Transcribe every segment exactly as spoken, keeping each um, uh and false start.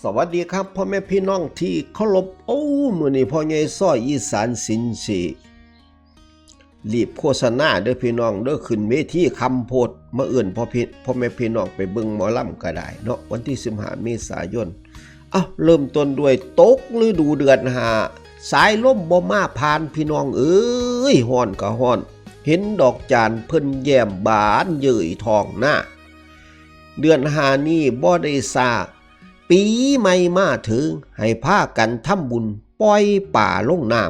สวัสดีครับพ่อแม่พี่น้องที่เคารพ โอ้ มื้อนี้พ่อใหญ่ซ้อยอีสานสินสิรีบโฆษณาเด้อพี่น้องเด้อ ขึ้นเวทีค่ำโพด มาเอิ้นพ่อพี่ พ่อแม่พี่น้องไปเบิ่งหมอลำก็ได้เนาะ วันที่สิบห้าเมษายน เอ้า เริ่มต้นด้วยตกฤดูเดือนห้า สายลมบ่มาผ่านพี่น้องเอ้ย ฮ้อนก็ฮ้อน เห็นดอกจานเพิ่นแย้มบานเย้ยท้องนา เดือนห้านี้บ่ได้ซา ปีใหม่มาถึง ให้พากันทำบุญปล่อยปลาลงน้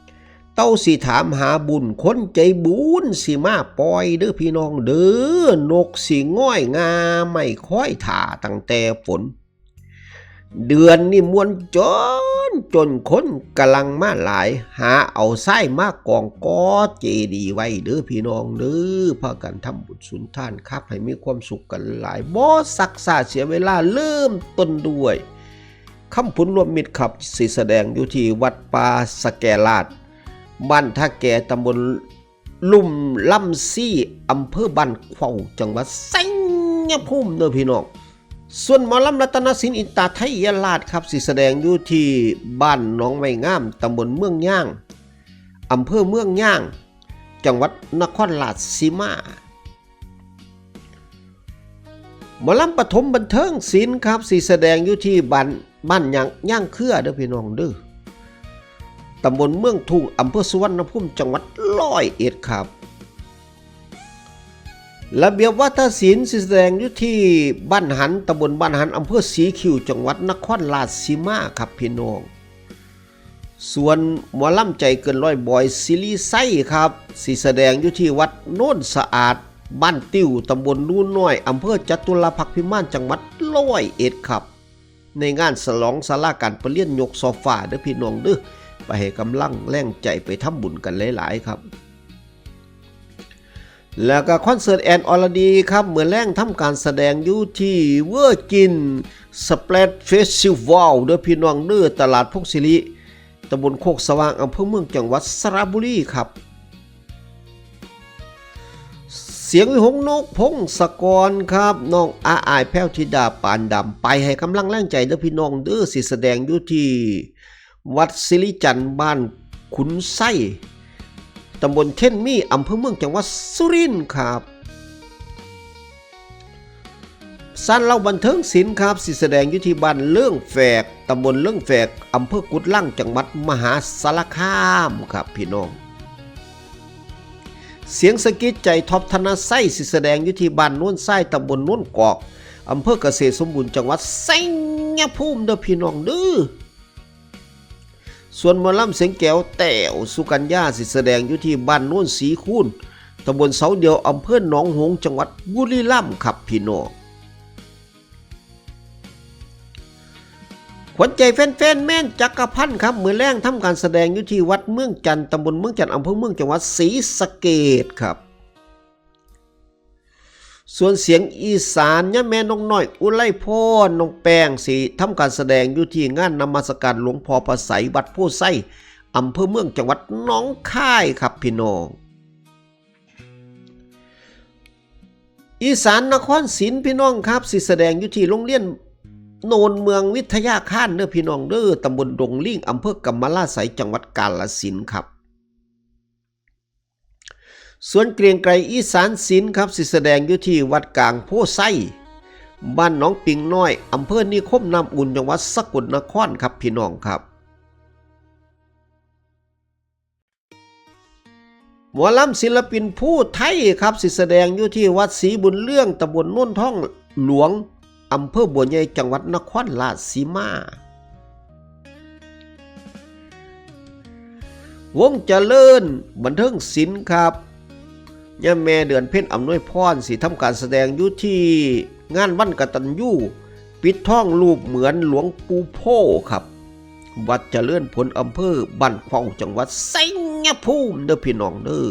ำ เต้าสิถามหาบุญ คนใจบุญสิมาปล่อยเด้อพี่น้องเด้อ นกสิง่อยงา ไม้คอยถ่าตั้งแต่ฝน เดือนนี้ม่วนจน จนคนกำลังมาหลาย หาเอาทรายมากองก่อเจดีย์ไว้เด้อพี่น้องเด้อ พากันทำบุญสุนทานครับ ให้มีความสุขกันหลาย บ่ซักซ้าเสียเวลา เริ่มต้นด้วย คำผุนรวมมิตรครับ สิแสดงอยู่ที่วัดป่าสะแกลาด บ้านท่าแก ตำบลลุ่มลำซี อำเภอบ้านเข้า จังหวัดชัยภูมิเด้อพี่น้อง ส่วนหมอลำรัตนศิลป์อินตาไทยราชครับ สิแสดงอยู่ที่บ้านหนองไม้งาม ตำบลเมืองยาง อำเภอเมืองยาง จังหวัดนครราชสีมา หมอลำปฐมบันเทิงศิลป์ครับ สิแสดงอยู่ที่บ้าน บ้านยาง ยางเครือเด้อพี่น้องเด้อ ตำบลเมืองทุ่ง อำเภอสุวรรณภูมิ จังหวัดร้อยเอ็ดครับ ระเบียบวาทศิลป์ สิแสดงอยู่ที่บ้านหัน ตำบลบ้านหัน อำเภอสีคิ้ว จังหวัดนครราชสีมาครับพี่น้อง ส่วนหมอลำใจเกินร้อย บอย ศิริไชยครับ สิแสดงอยู่ที่วัดโนนสะอาด บ้านติ้ว ตำบลหนูน้อย อำเภอจตุรพักษ์พิมาน จังหวัดร้อยเอ็ดครับ ในงานฉลองศาลาการประเรียนยกซอฟ้าเด้อพี่น้องเด้อ ไปให้กำลังแรงใจ ไปทำบุญกันหลายๆครับ แล้วก็คอนเสิร์ตแอนอรดีครับ มื้อแลงทำการแสดงอยู่ที่ Virgin Splash Festival เด้อพี่น้องเด้อ ตลาดพงศิริ ตำบลโคกสว่าง อำเภอเมือง จังหวัดสระบุรีครับ เสียงวิหคนกพงศกรครับ น้องอาอาย แพรวธิดา ปานดำ ไปให้กำลังแรงใจเด้อพี่น้องเด้อ สิแสดงอยู่ที่วัดสิริจันทร์ บ้านขุนไส้ ตำบลเท่นมี อำเภอเมือง จังหวัดสุรินทร์ครับ ซานเล่าบันเทิงศิลป์ครับ สิแสดงอยู่ที่บ้านเลื่องแฝก ตำบลเลื่องแฝก อำเภอกุดลัง จังหวัดมหาสารคามครับพี่น้อง เสียงสะกิดใจ ท็อป ธนชัย สิแสดงอยู่ที่บ้านโนนทราย ตำบลโนนกอก อำเภอเกษตรสมบูรณ์ จังหวัดชัยภูมิเด้อพี่น้องเด้อ ส่วนหมอลำเสียงแจ๋ว แต้ว สุกัญญา สิแสดงอยู่ที่บ้านโนนสีคูน ตำบลเสาเดียว อำเภอหนองหงส์ จังหวัดบุรีรัมย์ครับพี่น้อง ขวัญใจแฟนๆ แม่นจักรพันธ์ครับ มื้อแลงทำการแสดงอยู่ที่วัดเมืองจันทน์ ตำบลเมืองจันทน์ อำเภอเมือง จังหวัดศรีสะเกษครับ ส่วนเสียงอีสาน ยะแม่นกน้อย อุไรพร น้องแป้ง สิทำการแสดงอยู่ที่งานนมัสการหลวงพ่อพระไสย วัดโพธิ์ไซ อำเภอเมือง จังหวัดหนองคายครับพี่น้อง อีสานนครศิลป์พี่น้องครับ สิแสดงอยู่ที่โรงเรียนโนนเมืองวิทยาคารเด้อพี่น้องเด้อ ตำบลดงลิง อำเภอกำมะลาไสย จังหวัดกาฬสินธุ์ครับ ส่วนเกรียงไกรอีสานศิลป์ครับ สิแสดงอยู่ที่วัดกลางโพธิ์ไซ บ้านหนองปิงน้อย อำเภอนิคมน้ำอุ่น จังหวัดสกลนครครับพี่น้องครับ หมอลำศิลปินภูไทยครับ สิแสดงอยู่ที่วัดศรีบุญเรื่อง ตำบลโนนทองหลวง อำเภอบัวใหญ่ จังหวัดนครราชสีมา วงเจริญบันเทิงศิลป์ครับ ยะแม่เดือนเพ็ญอำนวยพร สิทำการแสดงอยู่ที่งานวันกตัญญู ปิดทองรูปเหมือนหลวงปู่โพธิ์ครับ วัดเจริญผล อำเภอบ้านเข้า จังหวัดชัยภูมิเด้อพี่น้องเด้อ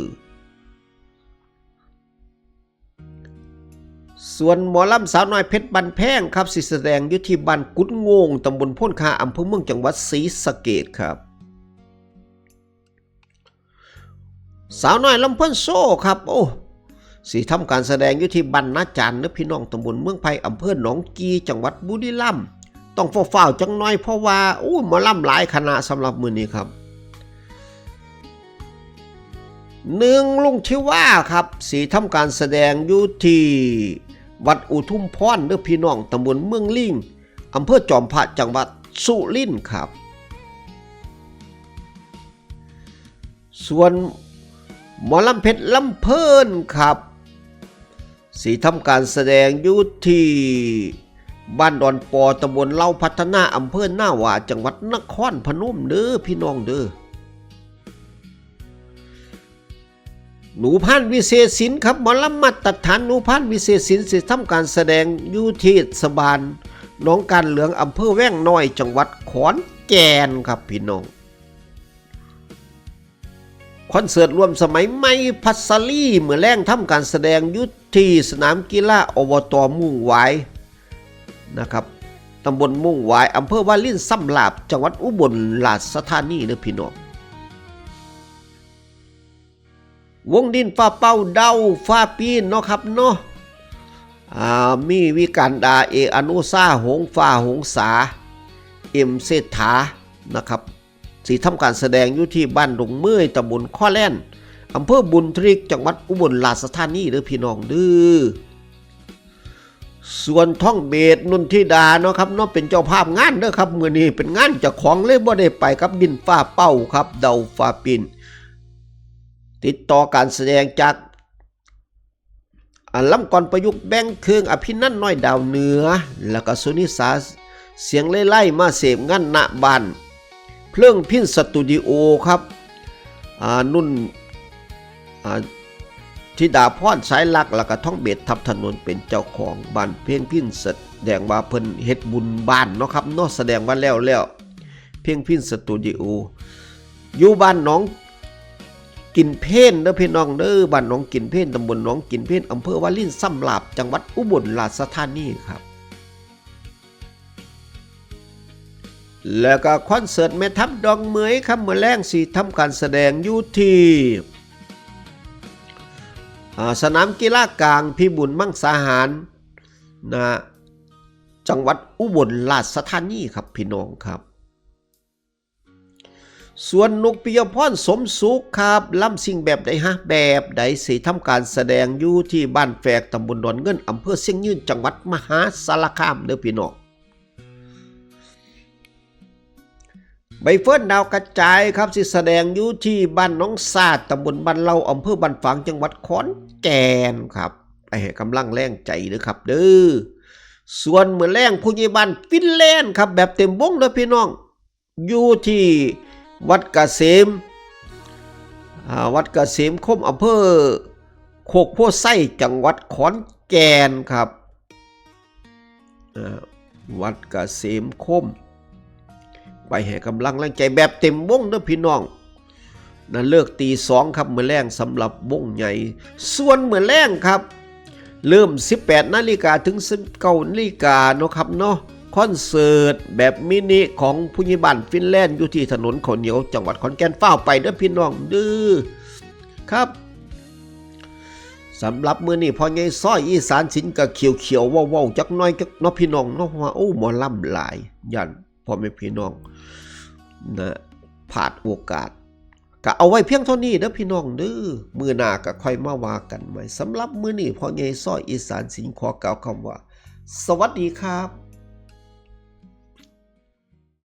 ส่วนหมอลำสาวน้อยเพชรบ้านแพงครับ สิแสดงอยู่ที่บ้านกุดโงง ตำบลโพนคา อำเภอเมือง จังหวัดศรีสะเกษครับ สาวน้อยลำเพิ่นโชว์ครับ โอ้ สิทำการแสดงอยู่ที่บ้านนาจารย์เด้อพี่น้อง ตำบลเมืองไผ่ อำเภอหนองกี่ จังหวัดบุรีรัมย์ ต้องฟ้าวๆจักหน่อย เพราะว่า อู้ หมอลำหลายคณะสำหรับมื้อนี้ครับ หนึ่ง ลุงทิวาครับ สิทำการแสดงอยู่ที่วัดอุทุมพรเด้อพี่น้อง ตำบลเมืองลิง อำเภอจอมพระ จังหวัดสุรินทร์ครับ ส่วนหมอลำเพชรลำเพลินครับ สิทำการแสดงอยู่ที่บ้านดอนปอ ตำบลเล้าพัฒนา อำเภอหน้าหว่า จังหวัดนครพนมเด้อพี่น้องเด้อ หนูพันธุ์วิเศษสินครับ หมอลำมาตรฐาน หนูพันธุ์วิเศษสิน สิทำการแสดงอยู่ที่เทศบาลหนองกานเหลือง อำเภอแวงน้อย จังหวัดขอนแก่นครับพี่น้อง คอนเสิร์ตร่วมสมัยใหม่พัสลี มื้อแลงทำการแสดงอยู่ที่สนามกีฬา อบต มุ่งหวายนะครับ ตำบลมุ่งหวาย อำเภอวารินชำราบ จังหวัดอุบลราชธานีเด้อพี่น้อง วงดินฟ้าเป่า เดาฟ้าปีนเนาะครับเนาะ อ่า มีวิการดา เอ อนุชา หงฟ้า หงสา เอ็ม เศรษฐานะครับ สิทำการแสดงอยู่ที่บ้านดงเมื่อย ตำบลข้อแล่น อำเภอบุญทริก จังหวัดอุบลราชธานีเด้อพี่น้องเด้อ ส่วนทองเบส นนทิดาเนาะครับเนาะ เป็นเจ้าภาพงานเด้อครับ มื้อนี้เป็นงานเจ้าของเลยบ่ได้ไปกับดินฟ้าเป่าครับ เดาฟ้าปีน ติดต่อการแสดงจาก อ่า ลำกลอนประยุกต์แบ่งเครื่อง อภินันท์ น้อยดาวเหนือ แล้วก็สุนิสา เสียงไล่ๆมาเสพงานณบ้าน เพลิงพินสตูดิโอครับ อ่า นุ่น อ่า ธิดาพร สายลัก แล้วก็ทองเบส ทับถนน เป็นเจ้าของบ้าน เพลงพิน แสดงว่าเพิ่นเฮ็ดบุญบ้านเนาะครับเนาะ แสดงว่าแล้วแล้ว เพลงพินสตูดิโอ อยู่บ้านหนองกินเพนเด้อพี่น้องเด้อ บ้านหนองกินเพน ตำบลหนองกินเพน อำเภอวารินชำราบ จังหวัดอุบลราชธานีครับ แล้วก็คอนเสิร์ตแม่ทัพดอกเหมยครับ มื้อแลงสิทำการแสดงอยู่ที่ อ่า สนามกีฬากลางพิบูลมังสาหาร นะ จังหวัดอุบลราชธานีครับพี่น้องครับ ส่วนนกปิยพร สมสุขครับ ลำซิ่งแบบใดฮะ แบบใด สิทำการแสดงอยู่ที่บ้านแฝก ตำบลดอนเงิน อำเภอเชียงยืน จังหวัดมหาสารคามเด้อพี่น้อง ใบเฟิร์น ดาวกระจายครับ สิแสดงอยู่ที่บ้านหนองสาด ตำบลบ้านเหล่า อำเภอบ้านฝาง จังหวัดขอนแก่นครับ ไปให้กำลังแรงใจเด้อครับเด้อ ส่วนมื้อแลงผู้ใหญ่บ้านฟินแลนด์ครับ แบบเต็มวงเด้อพี่น้อง อยู่ที่วัดเกษม อ่า วัดเกษมคม อำเภอโคกโพธิ์ไซ จังหวัดขอนแก่นครับ อ่า วัดเกษมคม ไปให้กำลังแรงใจแบบเต็มวงเด้อพี่น้อง นะ เลิกตีสองครับ มื้อแลงสำหรับวงใหญ่ ส่วนมื้อแลงครับ เริ่มสิบแปดนาฬิกาถึงสิบเก้านาฬิกาเนาะครับเนาะ คอนเสิร์ตแบบมินิของผู้ใหญ่บ้านฟินแลนด์ อยู่ที่ถนนข้าวเหนียว จังหวัดขอนแก่น ฟ้าวไปเด้อพี่น้องเด้อครับ สำหรับมื้อนี้พ่อใหญ่ซ้อยอีสานศิลป์ก็เขียวๆเว้าๆจักหน่อยจักเนาะพี่น้องเนาะ ว่า โอ้ หมอลำหลาย ย่านพ่อแม่พี่น้องนะ พลาดโอกาส ก็เอาไว้เพียงเท่านี้เด้อพี่น้องเด้อ มื้อหน้าก็ค่อยมาว่ากันใหม่ สำหรับมื้อนี้พ่อใหญ่ซ้อยอีสานศิลป์ขอกล่าวคำว่า สวัสดีครับ